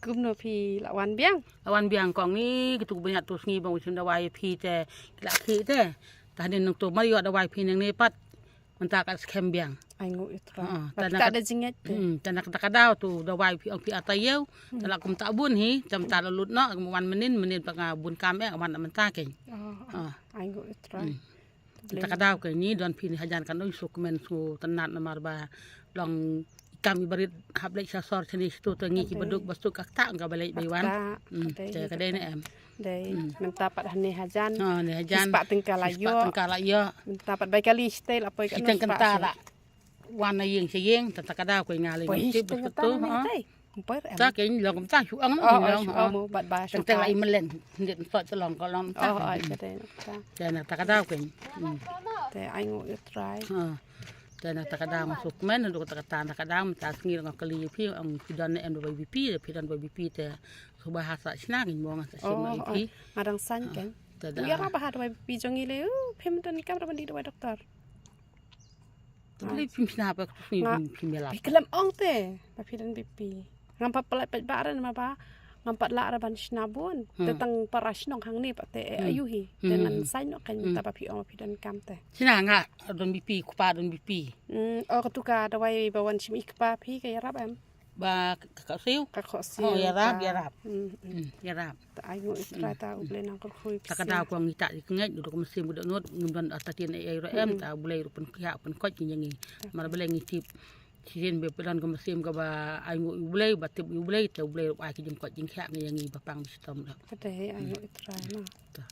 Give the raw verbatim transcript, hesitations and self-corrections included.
Kumno phi la wan biang? La wan biang kong ni kitu bniat tu sngi bang usim dawai phi te kila khi te. Tah din nang tu mar ïoh dawai phi nang ne pat. Mynta ka skhem biang. Ai ngu itra. Ah, ta da jingit te. Hmm, ta na ka daw tu dawai phi ong phi ata yeu. Ta la kum ta bun hi, ta mynta la lut no, kum wan menin, menin pa nga bun kam eh, wan na mynta keng. Ah, ai ngu itra. Ta ka daw ke ni don phi ni hajan kan oi suk men su tanat namar ba long kam i barit hap lek sha sor chani stu to ngi ki baduk basuk ka ta nga balek bai wan. Te ka dei ne em. Dei mynta pat hane hajan. Ha ne hajan. Spa tengka la yo. Tengka la yo. Mynta pat bai kali stay la poi ka. Teng kenta la. Wan na yeng che yeng ta ka daw ko nga le. Poi stay ta na. Ta ke long ta shu ang na long. Shu ang mo bat ba shu. Teng la i melen. Ndet sot long ko long ta. Oh ai ka dei na ta. Te na ta ka daw ke. Te ai ngu i trai. Ha. Te na ta ka daw suk men ndu ta ka ta na ka daw ta sngi long kali phi ang phi don em do B P phi don B P te. Suba ha sa sna ngin mo nga sa sna B P. Ngadang san ken. Te da. Ya ba ha do B P jong ile. Phi men don kam do ban di do doktor. Tapi phi sna pa phi phi melap. Phi kelam ong te ba phi don B P. Ngam pat pelai pet ba ren ma ba ngam pat la ra ban sna bun. Te tang para shnong hang ni pat te ayu hi. Te ngan sign no kan ta ba phi ong phi don kam te. Sna nga don B P kupa don B P. Hmm, oh ka tu ka dawai ba wan shim i kpa phi ka yarap em. Ba ka ka siu. Ka ka siu. Oh yarap yarap. Hmm, yarap. Ta ai ngu i trai ta u ble nang ko khui. Ta ka daw ko ngi ta i kngej du ko mesim du ngut ngim don ata tin ai ai ro em ta u ble ru pen khia pen khoj ki ngi. Mar ble ngi tip. Sirin be pedan ko mesim ka ba ai ngu u ble ba tip u ble ta u ble ru ai ki jing khoj jing khia ngi ngi ba pang bi stom da. Ka dei ai ngu i trai ma. Ta.